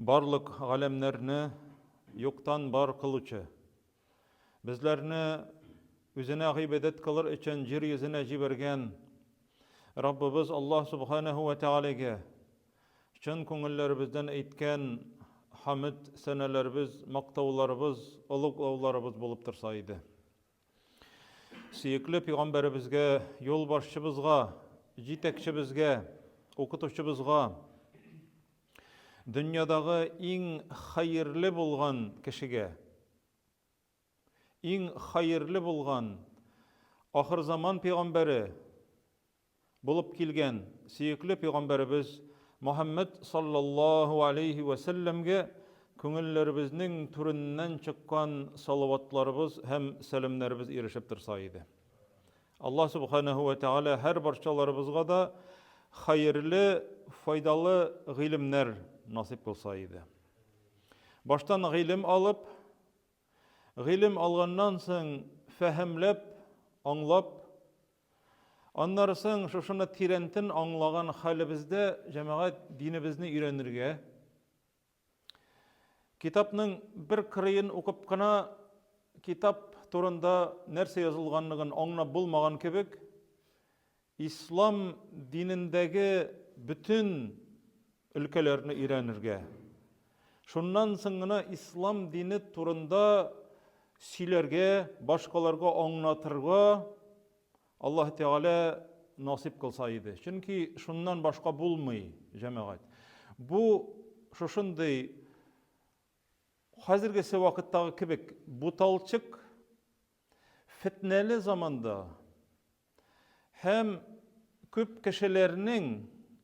Барлык галәмнәрне юктан бар кылучы, безләрне үзенә гыйбадәт кылыр өчен җир йөзенә җибәргән Раббыбыз Аллаһ Субханаһу ва Тәгаләгә чын күңелләребездән әйткән хамд сәнәләребез, мактауларыбыз, олуглауларыбыз булып торса иде. Сөекле пәйгамбәребезгә, юлбашчыбызга, җитәкчебезгә, укытучыбызга, дөньядагы иң хәерле булган кешегә, иң хәерле булган ахырзаман пәйгамбәре булып килгән сөекле пәйгамбәребез Мөхәммәд саллаллаһу алейһи вә сәлләмгә күңелләребезнең түреннән чыккан салаватларыбыз һәм сәламнәребез ирешеп торса иде. Аллаһ субханаһу вә тәгалә һәр барчаларыбызга да хәерле, файдалы гыйлемнәр насыйп кылса иде. Баштан гыйлем алып, гыйлем алганнан соң фәһемләп, аңлап, Аннары соң шушыны тирәнтен аңлаган хәлебездә җәмәгать динебезне өйрәнергә, китапның бер кырыен укып кына китап турында нәрсә язылганлыгын аңлап булмаган кебек, ислам динендәге бөтен өлкәләрне өйрәнергә. Шуннан соң гына ислам дине турында сөйләргә, башкаларга аңлатырга Аллаһ Тәгалә насыйп кылса иде. Чөнки шуннан башка булмый, җәмәгать. Бу шушындый хәзергесе вакыттагы кебек буталчык фетнәле заманда һәм күп кешеләрнең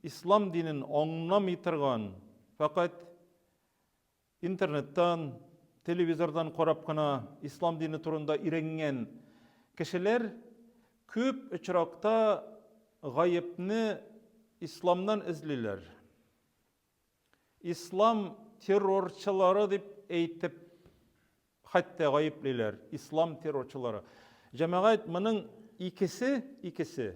ислам динен аңламый торган, фәкать Интернеттан, телевизордан карап кына ислам дине турында өйрәнгән кешеләр күп очракта гаепне исламнан эзлиләр. Ислам террорчылары дип әйтеп хәтта гаеплиләр. Ислам террорчылары. Җәмәгать моның икесе, икесе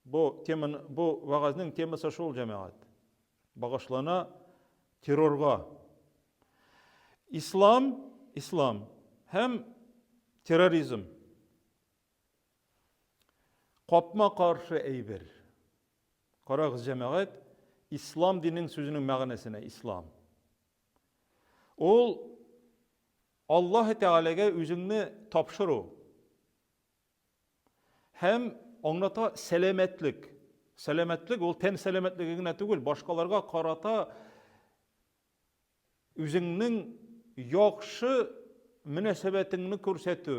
бу теманы, бу вәгазьнең темасы шул җәмәгать. Багышлана террорга. Ислам, ислам һәм терроризм. Капма-каршы әйбер. Карагыз, җәмәгать, ислам динең сүзенең мәгънәсенә, ислам. Ул Аллаһ Тәгаләгә үзеңне тапшыру. Һәм аңлата сәламәтлек. Сәламәтлек ул тән сәламәтлеге генә түгел, башкаларга карата үзеңнең яхшы мөнәсәбәтеңне күрсәтү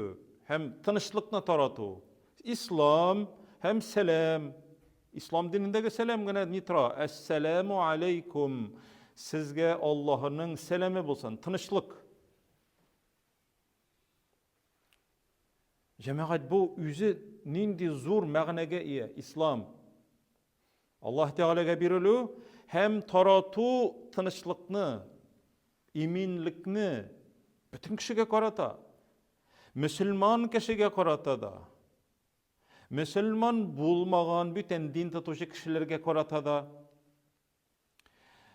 һәм тынычлыкны тарату. Ислам һәм сәлам. Ислам динендәге сәлам генә ни тора? Әссәламу алейкум. Сезгә Аллаһының сәламе булсын, тынычлык. Җәмәгать бу үзе нинди зур мәгънәгә ия ислам. Аллаһ Тәгаләгә бирелү һәм тарату тынычлыкны, иминлекне бөтен кешегә карата, мөселман кешегә карата да, мөселман булмаган бүтән дин тотучы кешеләргә карата да,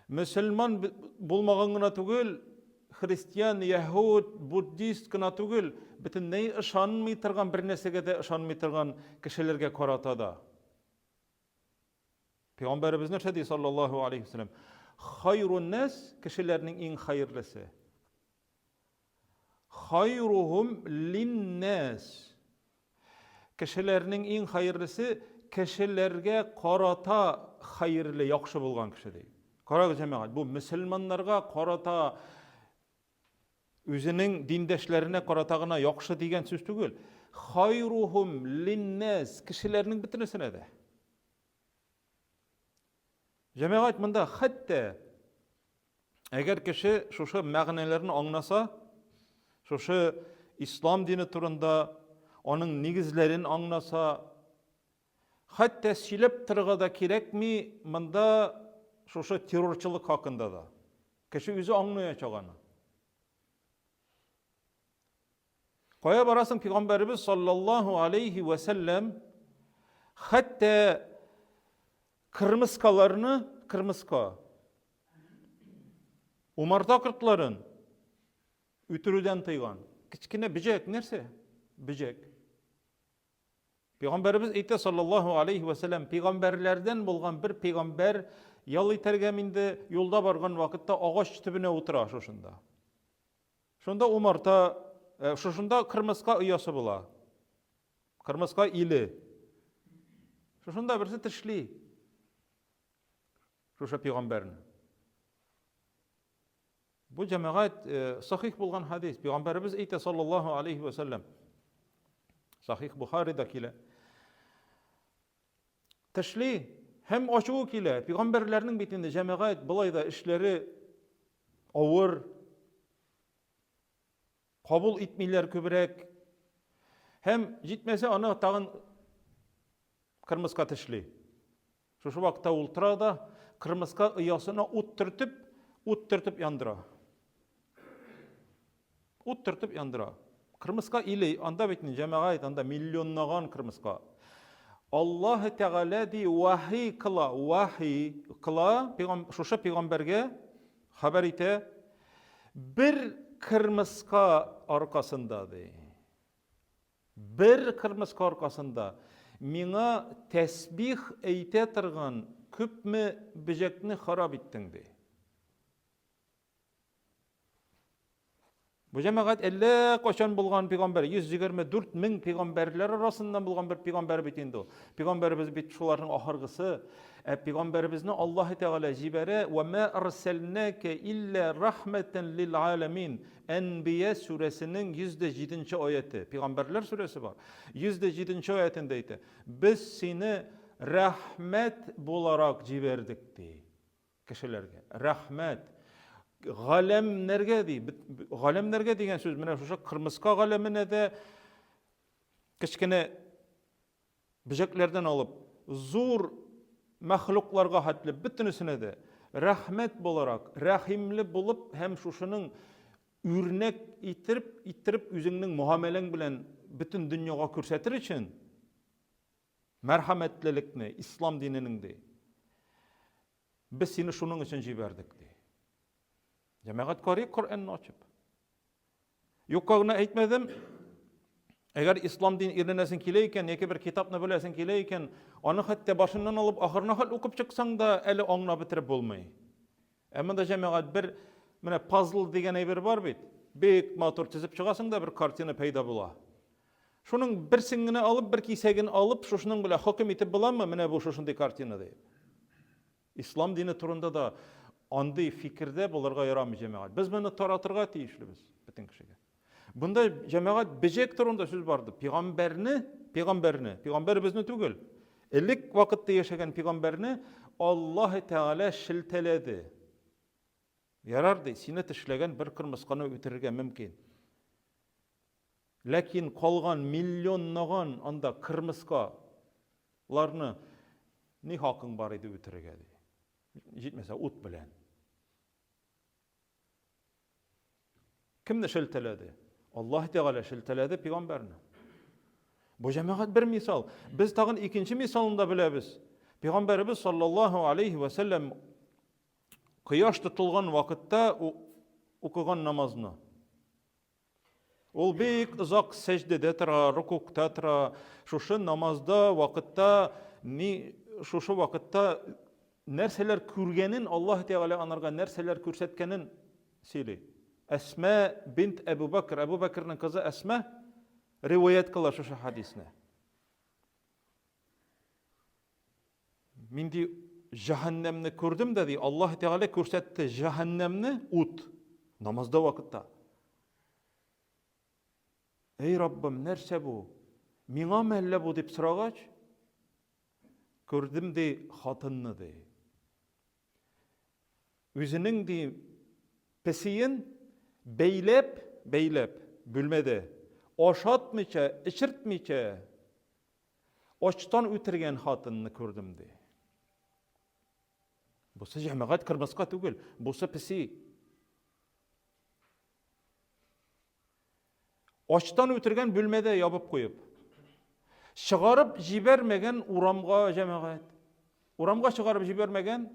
Мөселман булмаган гына түгел, христиан, яһүд, буддист кына түгел, бөтенләй ышанмый торган бер нәрсәгә дә ышанмый торган кешеләргә карата да. Пәйгамбәребез нәрсә ди саллаллаһу алейхи вәсәләм? Хайрун нас кешеләрнең иң хәерлесе. Хайрухум линнас. Кешеләрнең иң хәерлесе кешеләргә карата хәерле, яхшы булган кеше ди. Карагыз, җәмәгать, бу мөселманнарга карата үзенең диндәшләренә карата гына яхшы дигән сүз түгел. Хайрухум линнас, кешеләрнең бөтенесенә дә. Җәмәгать монда хәтта Әгәр кеше шушы мәгънәләрне аңласа, шушы ислам дине турында аның нигезләрен аңласа, хәтта сөйләп торырга да кирәкми монда шушы террорчылык хакында да. Кеше үзе аңлаячак аны. Кая барасың, пәйгамбәребез саллаллаһу алейхи вә сәлләм хәтта кырмыскаларны, кырмыска. Умарта кортларын үтерүдән тыйган. Кечкенә бөҗәк нәрсә? Бөҗәк. Пәйгамбәребез әйтә саллаллаһу алейхи ва сәлләм, пәйгамбәрләрдән булган бер пәйгамбәр ял итәргә инде юлда барган вакытта агач төбенә утыра шушында. Шунда умарта, э, шушында кырмыска оясы була. Кырмыска иле. Шушында берсе тешли. Шушы пәйгамбәрне. Бу җәмәгать э, сахих булган хадис. Пәйгамбәребез әйтә саллаллаһу алейхи ва сәлләм. Сахих Бухарида килә. Тешли һәм ачуы килә. Пәйгамбәрләрнең бит инде җәмәгать болай да эшләре авыр. Кабул итмиләр күбрәк. Һәм җитмәсә аны тагын кырмыска тешли. Шушы вакытта ул тора да, кырмыска оясына ут төртеп, ут төртеп яндыра. Ут төртеп яндыра. Кырмыска иле, анда бит җәмәгать, анда миллионлаган кырмыска. Аллаһ Тәгалә ди вахи кыла, вахи кыла, шушы пәйгамбәргә хәбәр итә, бер кырмыска аркасында ди. Бер кырмыска аркасында миңа тәсбих әйтә торган күпме бөҗәкне харап иттең, ди. Бу җәмәгать әллә кайчан булган пәйгамбәр, 124 мең пәйгамбәрләр арасыннан булган бер пәйгамбәр бит инде ул. Пәйгамбәребез бит шуларның ахыргысы. Ә пәйгамбәребезне Аллаһ Тәгалә җибәрә, "Ва ма арсалнака илля рахматан лил аламин". Әнбия сүрәсенең 107 нче аяте, Пәйгамбәрләр сүрәсе бар. 107 нче аятендә әйтә, Без сине рәхмәт буларак җибәрдек, ди кешеләргә. Рәхмәт. Галәмнәргә ди. Галәмнәргә дигән сүз менә шушы кырмыска галәменә дә кечкенә Бөҗәкләрдән алып, зур мәхлукларга хәтле бөтенесенә дә рәхмәт буларак, рәхимле булып һәм шушының үрнәк иттереп, иттереп үзеңнең мөгамәләң белән бөтен дөньяга күрсәтер өчен мәрхәмәтлелекне, ислам диненең ди. Без сине шуның өчен җибәрдек ди. Җәмәгать карыйк Коръәнне ачып. Юкка гына әйтмәдем. Әгәр ислам дин өйрәнәсең килә икән, яки бер китапны беләсең килә икән, аны хәтта башыннан алып ахырына хәл укып чыксаң да, әле аңлап бетереп булмый. Ә монда җәмәгать бер менә пазл дигән әйбер бар бит. Бик матур төзеп чыгасың да бер картина пәйда була. Шуның берсен генә алып, бер кисәген алып, шушының белән хөкем итеп буламы? Менә бу шушындый картина дип. Ислам дине турында да андый фикердә булырга ярамый, җәмәгать. Без моны таратырга тиешлебез бөтен кешегә. Бында җәмәгать бөҗәк турында сүз барды. Пәйгамбәрне, пәйгамбәрне, пәйгамбәребезне түгел. Элек вакытта яшәгән пәйгамбәрне Аллаһ Тәгалә шелтәләде. Ярар ди, сине тешләгән бер кырмысканы үтерергә мөмкин. Ләкин калган миллионнаган анда кырмыска ларны ни хакың бар иде үтерергә ди. Җитмәсә ут белән. Кемне шелтәләде? Аллаһ Тәгалә шелтәләде пәйгамбәрне. Бу җәмәгать бер мисал. Без тагын икенче мисалын да беләбез. Пәйгамбәребез саллаллаһу алейхи ва сәлләм кояш тотылган вакытта укыган намазны Ул бик озак сәҗдәдә тора, рукукта тора. Шушы намазда вакытта ни шушы вакытта нәрсәләр күргәнен Аллаһ Тәгалә анарга нәрсәләр күрсәткәнен сөйли. Әсмә бинт Әбу Бәкр, Әбу Бәкрнең кызы Әсмә риваять кыла шушы хадисне. Мин ди җәһәннәмне күрдем дә ди, Аллаһ Тәгалә күрсәтте җәһәннәмне ут намазда вакытта. Эй Раббым, нәрсә бу? Миңа мәллә бу дип сорагач, күрдем ди хатынны ди. Үзенең ди песиен бәйләп, бәйләп бүлмәдә ашатмыйча, эчертмичә Ачтан үтергән хатынны күрдем, ди. Бусы җәмәгать кырмыска түгел, бусы песи. Ачтан үтергән бүлмәдә ябып куеп. Чыгарып җибәрмәгән урамга җәмәгать. Урамга чыгарып җибәрмәгән.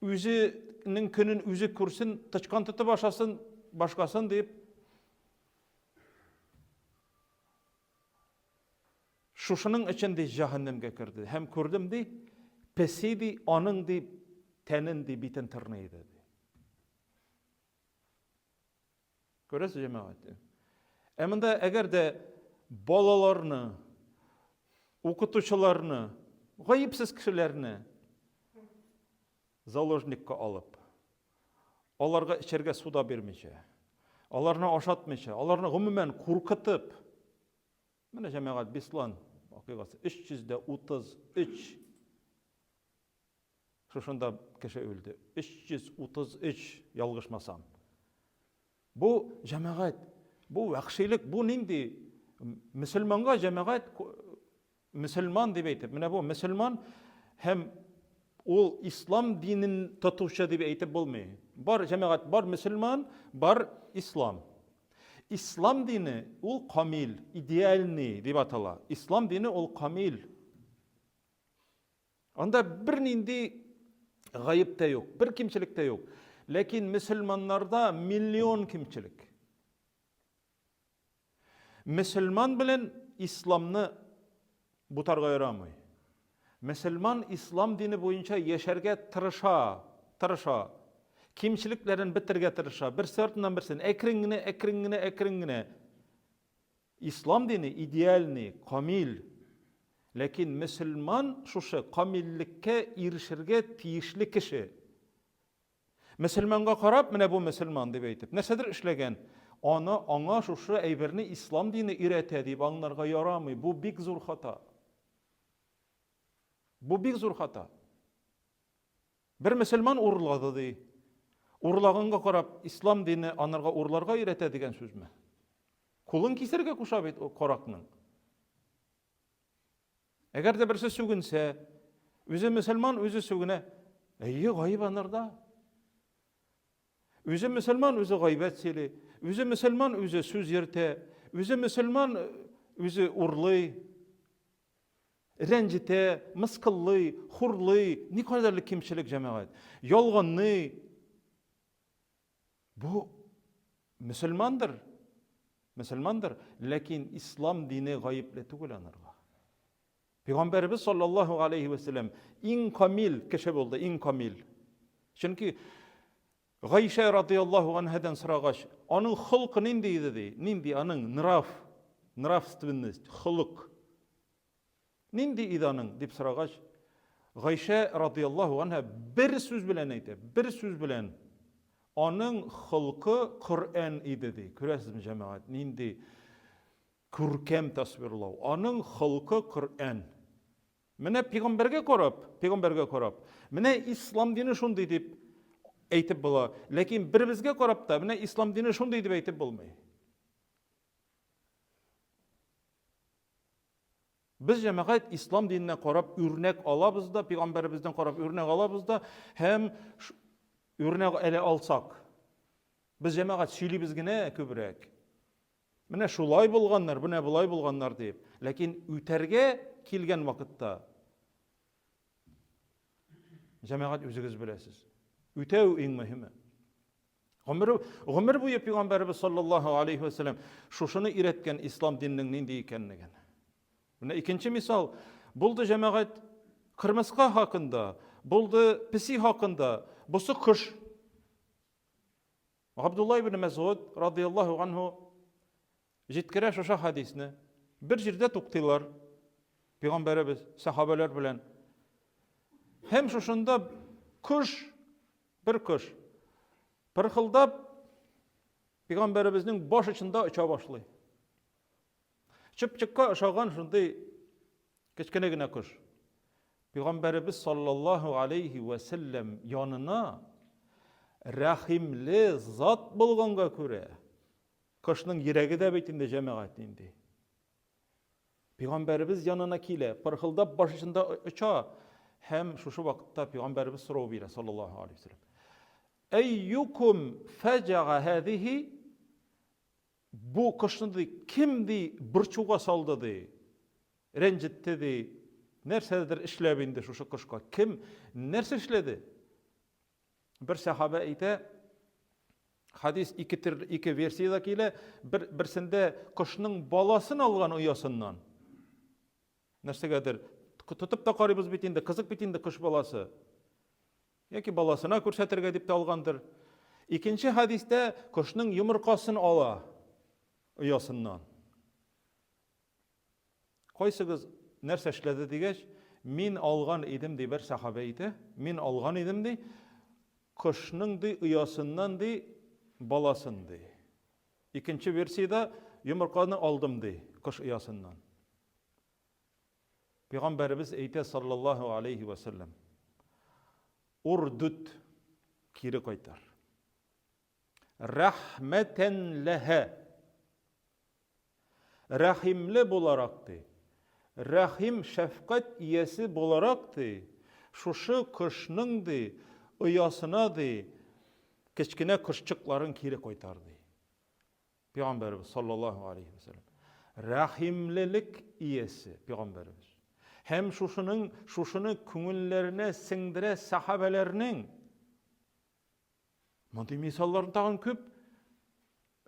Үзенең көнен үзе күрсен, тычкан тотып ашасын, башкасын дип. Шушының өчен ди җәһәннәмгә керде. Һәм күрдем ди, песи ди, аның ди тәнен ди битен тырный иде ди. Күрәсез, җәмәгать. Ә монда әгәр дә балаларны, укытучыларны, гаепсез кешеләрне заложникка алып, аларга эчәргә су да бирмичә, аларны ашатмыйча, аларны гомумән куркытып, менә җәмәгать Беслан вакыйгасы 333 Шушында кеше үлде. 333, ялгышмасам. Бу җәмәгать, бу вәхшилек, бу нинди мөселманга җәмәгать мөселман дип әйтеп, менә бу мөселман һәм ул ислам динен тотучы дип әйтеп булмый. Бар җәмәгать, бар мөселман, бар ислам. Ислам дине ул камил, идеальный дип атала. Ислам дине ул камил. Анда бернинди гаеп тә юк, бер кимчелек тә юк. Ләкин мөселманнарда миллион кимчелек. Мөселман белән исламны бутарга ярамый. Мөселман ислам дине буенча яшәргә тырыша, тырыша. Кимчелекләрен бетерергә тырыша. Берсе артыннан берсен әкрен генә, әкрен генә, әкрен генә. Ислам дине идеальный, камил. Ләкин мөселман шушы камиллеккә ирешергә тиешле кеше. Мөселманга карап, менә бу мөселман дип әйтеп, нәрсәдер эшләгән, аны аңа шушы әйберне ислам дине өйрәтә дип аңларга ярамый. Бу бик зур хата. Бу бик зур хата. Бер мөселман урлады ди. Урлаганга карап, ислам дине анарга урларга өйрәтә дигән сүзме? Кулын кисергә куша бит каракның. Әгәр дә берсе сүгенсә, үзе мөселман, үзе сүгенә, әйе, гаеп анарда. Үзе мөселман, үзе гайбәт сөйли. Үзе мөселман, үзе сүз йөртә. Үзе мөселман, үзе урлый. Рәнҗетә, мыскыллый, хурлый, никадәрле кимчелек җәмәгать. Ялганный. Бу мөселмандыр, мөселмандыр, ләкин ислам дине гаепле түгел анарга. Пәйгамбәребез саллаллаһу алейхи ва сәлләм иң камил кеше булды, иң камил. Чөнки Гайшә радияллаһу анһадан сорагач, аның холкы нинди иде ди? Нинди аның нрав, нравственность, холык? Нинди иде аның дип сорагач, Гайшә радияллаһу анһа бер сүз белән әйтә, бер сүз белән. Аның холкы Коръән иде ди. Күрәсезме, җәмәгать, нинди күркәм тасвирлау. Аның холкы Коръән. Менә пигамбәргә карап, пигамбәргә карап, менә ислам дине шундый дип әйтеп була. Ләкин беребезгә карап та, менә ислам дине шундый дип әйтеп булмый. Без җәмәгать ислам диненә карап үрнәк алабыз да, пигамбәребездән карап үрнәк алабыз да һәм үрнәк әле алсак. Без җәмәгать сөйлибез генә күбрәк. Менә шулай булганнар, менә болай булганнар дип. Ләкин үтәргә килгән вакытта җәмәгать үзегез беләсез. Үтәү иң мөһиме. Гомер, гомер буе пәйгамбәребез саллаллаһу алейхи вәсәләм шушыны өйрәткән ислам диненең нинди икәнлеген. Менә икенче мисал. Булды җәмәгать кырмыска хакында, булды песи хакында. Бусы кош. Габдулла ибн Мәсгуд радияллаһу анһу җиткерә шушы хәдисне. Бер җирдә туктыйлар пәйгамбәребез сахабәләр белән. Һәм шушында кош, бер кош пырхылдап пәйгамбәребезнең баш очында оча башлый. Чыпчыкка ошаган шундый кечкенә генә кош. Пәйгамбәребез саллаллаһу алейхи вә сәлләм янына рәхимле зат булганга күрә, кошның йөрәге дә бит инде җәмәгать нинди. Пәйгамбәребез янына килә, пырхылдап баш очында оча һәм шушы вакытта пәйгамбәребез сорау бирә саллаллаһу алейхи вә сәлләм. Әйюкум фәҗага һәзиһи Бу кошны, ди, кем, ди, борчуга салды, ди, рәнҗетте, ди, нәрсәдер эшләп инде шушы кошка. Кем нәрсә эшләде? Бер сәхабә әйтә, хадис ике төр, ике версиядә килә, бер берсендә кошның баласын алган оясыннан. Нәрсәгәдер тотып та карыйбыз бит инде, кызык бит инде кош баласы. Яки баласына күрсәтергә дип тә алгандыр. Икенче хадистә кошның йомыркасын ала оясыннан. Кайсыгыз нәрсә эшләде дигәч, мин алган идем ди бер сахабә әйтә, мин алган идем ди, кошның ди оясыннан ди баласын ди. Икенче версиядә йомырканы алдым ди кош оясыннан. Пәйгамбәребез әйтә саллаллаһу алейхи ва саллям. Урдут кире кайтар. Рәхмәтән ләһә. Рәхимле буларак ди. Рәхим шәфкать иясе буларак ди, шушы кошның ди, оясына ди, кечкенә кошчыкларын кире кайтар ди. Пәйгамбәребез саллаллаһу алейхи ва саллям. Рәхимлелек иясе пәйгамбәребез. Һәм шушының шушыны күңелләренә сеңдерә сахабәләрнең. Мондый мисалларны тагын күп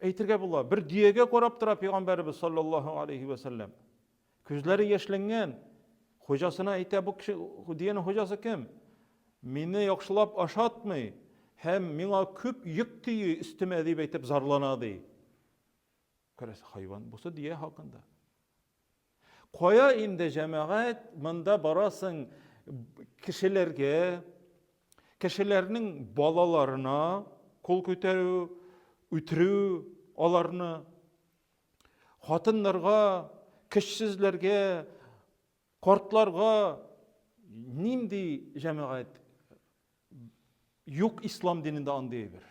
әйтергә була. Бер дөягә карап тора пәйгамбәребез саллаллаһу алейхи ва саллям. Күзләре яшьләнгән. Хуҗасына әйтә, бу кеше дөянең хуҗасы кем? Мине яхшылап ашатмый һәм миңа күп йөк төйи өстемә дип әйтеп зарлана ди. Күрәсез, хайван бусы дөя хакында. Кая инде җәмәгать монда барасың кешеләргә, кешеләрнең балаларына кул күтәрү, үтерү аларны, хатыннарга, көчсезләргә, картларга нинди җәмәгать юк ислам динендә андый әйбер.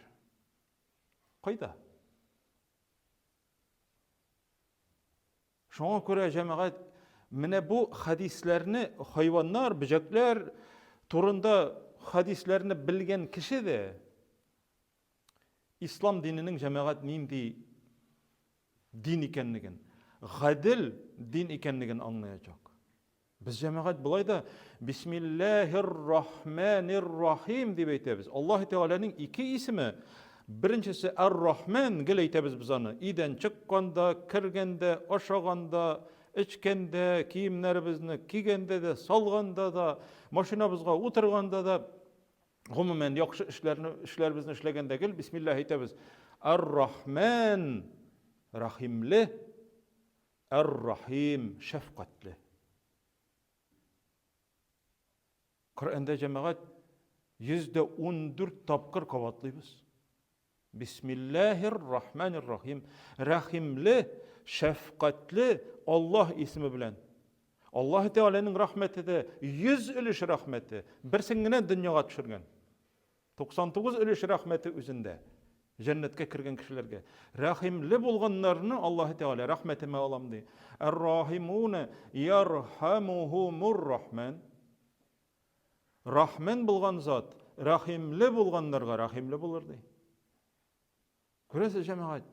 Кайда? Шуңа күрә җәмәгать менә бу хәдисләрне хайваннар, бөҗәкләр турында хәдисләрне белгән кеше дә ислам диненең җәмәгать нинди дин икәнлеген, гадел дин икәнлеген аңлаячак. Без җәмәгать болай да Бисмиллаһир Рахманир Рахим дип әйтәбез. Аллаһ Тәгаләнең ике исеме. Беренчесе Ар-Рахман, гел әйтәбез без аны. Өйдән чыкканда, кергәндә, ашаганда, эчкәндә, киемнәребезне кигәндә дә, салганда да, машинабызга утырганда да, гомумән яхшы эшләрне эшләребезне эшләгәндә гел бисмиллаһ әйтәбез. Ар-Рахман, рахимле, Әр-Рахим, шәфкатьле. Коръәндә җәмәгать 114 тапкыр кабатлыйбыз. Бисмиллаһир Рахманир Рахим. Рәхимле, шәфкатьле Аллаһ исеме белән. Аллаһ Тәгаләнең рәхмәте дә 100 өлеш рәхмәте. Берсен генә дөньяга төшергән. 99 өлеш рәхмәте үзендә. Җәннәткә кергән кешеләргә. Рәхимле булганнарны Аллаһ Тәгалә рәхмәтемә алам ди. Ар-рахимуна ярхамухумур рахман. Рахман булган зат рәхимле булганнарга рәхимле булыр ди. Күрәсез, җәмәгать,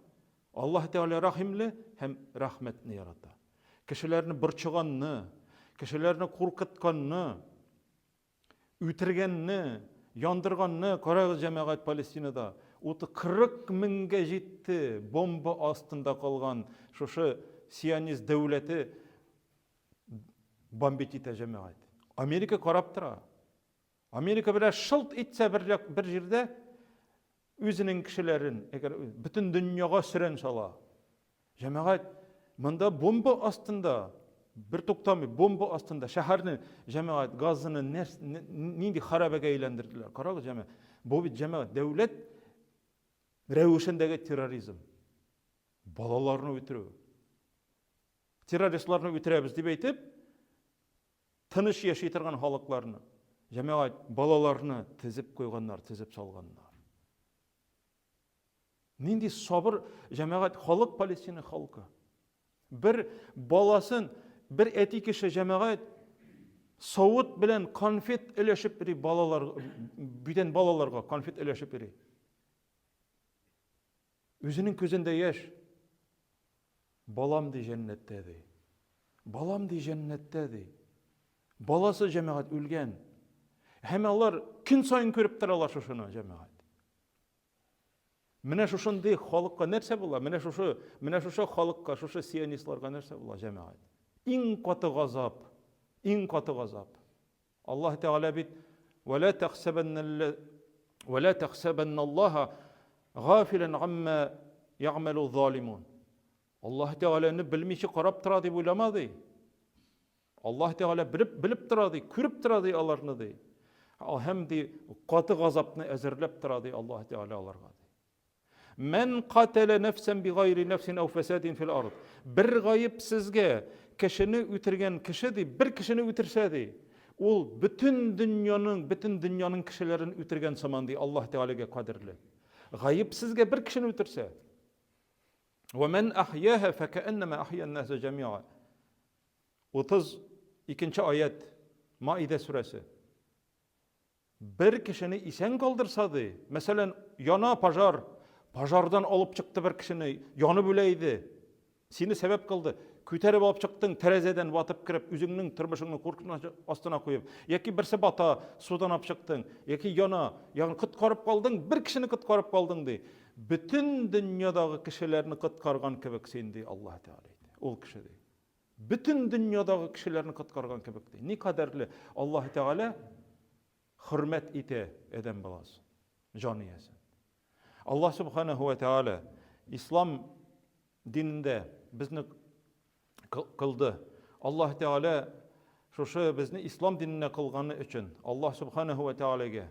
Аллаһ Тәгалә рәхимле һәм рәхмәтне ярата. Кешеләрне борчыганны, кешеләрне куркытканны, Үтергәнне, яндырганны карагыз, җәмәгать, Палестинада. Уты 40 меңгә җитте, бомба астында калган шушы сионист дәүләте бомбить итә җәмәгать. Америка карап тора. Америка белән шылт итсә бер, бер җирдә үзенең кешеләрен, әгәр бөтен дөньяга сөрән сала. Җәмәгать, монда бомба астында, бер туктамый, бомба астында шәһәрне, җәмәгать, газны нинди харабәгә әйләндерделәр. Карагыз, җәмәгать, бу бит җәмәгать, дәүләт рәвешендәге терроризм. Балаларны үтерү. Террористларны үтерәбез дип әйтеп, тыныч яши торган халыкларны, җәмәгать, балаларны тезеп куйганнар, тезеп салганнар. Нинди сабыр җәмәгать халык Палестина халкы. Бер баласын, бер әти кеше җәмәгать савыт белән конфет өләшеп йөри балалар, бүтән балаларга конфет өләшеп йөри. Үзенең күзендә яшь. Балам ди җәннәттә ди. Балам ди җәннәттә ди. Баласы җәмәгать үлгән. Һәм алар көн саен күреп торалар шушыны, җәмәгать. Менә шушындый халыкка нәрсә була? Менә шушы, менә шушы халыкка, шушы сионистларга нәрсә була, җәмәгать? Иң каты газап, иң каты газап. Аллаһ Тәгалә бит «Вәлә тәхсәбәннә вәлә тәхсәбәнналлаһа гафилән гамма ягъмәлу залимун». Аллаһ Тәгаләне белмичә карап тора дип уйлама ди. Аллаһ Тәгалә белеп, белеп тора ди, күреп тора ди аларны ди. Һәм ди каты газапны әзерләп тора ди Аллаһ Тәгалә аларга ди. Мән катәлә нәфсән бигайри нәфсин әү фәсәдин фил ард. Бер гаепсезгә кешене үтергән кеше ди, бер кешене үтерсә ди, ул бөтен дөньяның, бөтен дөньяның кешеләрен үтергән сыман ди Аллаһ Тәгаләгә кадерле. Гаепсезгә бер кешене үтерсә. Вә мән ахьяһа фәкәәннәмә ахья ан-наса җәмиа. 32 аять Маида сүрәсе. Бер кешене исән калдырса ди, мәсәлән, яна пожар, пожардан алып чыкты бер кешене, янып үлә иде. Сине сәбәп кылды. Күтәреп алып чыктың, тәрәзәдән ватып кереп, үзеңнең тормышыңны куркыныч астына куеп. Яки берсе бата, судан алып чыктың, яки яна, ягъни коткарып калдың, бер кешене коткарып калдың ди. Бөтен дөньядагы кешеләрне коткарган кебек син ди Аллаһ Тәгалә. Ул кеше ди. Бөтен дөньядагы кешеләрне коткарган кебек ди. Никадәрле Аллаһ Тәгалә хөрмәт итә адәм баласы, җан иясен. Аллаһ Субханаһу ва Тәгалә ислам динендә безне кылды. Аллаһ Тәгалә шушы безне ислам диненә кылганы өчен Аллаһ Субханаһу ва Тәгаләгә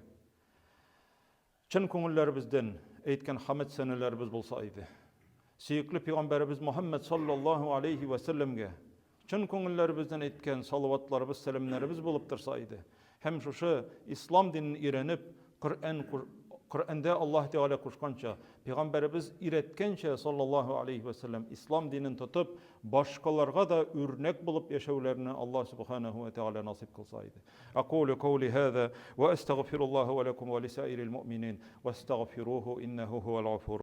Чын күңелләребездән әйткән хәмед сәнәләребез булса иде. Сөекле пәйгамбәребез Мухәммәд саллаллаһу алейһи вә сәлләмгә чын күңелләребездән әйткән салаватларыбыз, сәламнәребез булып торса иде. Һәм шушы ислам динен өйрәнеп, Коръән Коръәндә Аллаһ Тәгалә кушканча, пәйгамбәребез өйрәткәнчә саллаллаһу алейһи вә сәлләм ислам динен тотып, башкаларга да үрнәк булып яшәүләрне Аллаһ субханаһу вә тәгалә насыйп кылса иде. Акулю каули һаза ва астагфируллаһа ва лакум ва лисаирил муъминин вастагфируһу иннаху хуал гафур.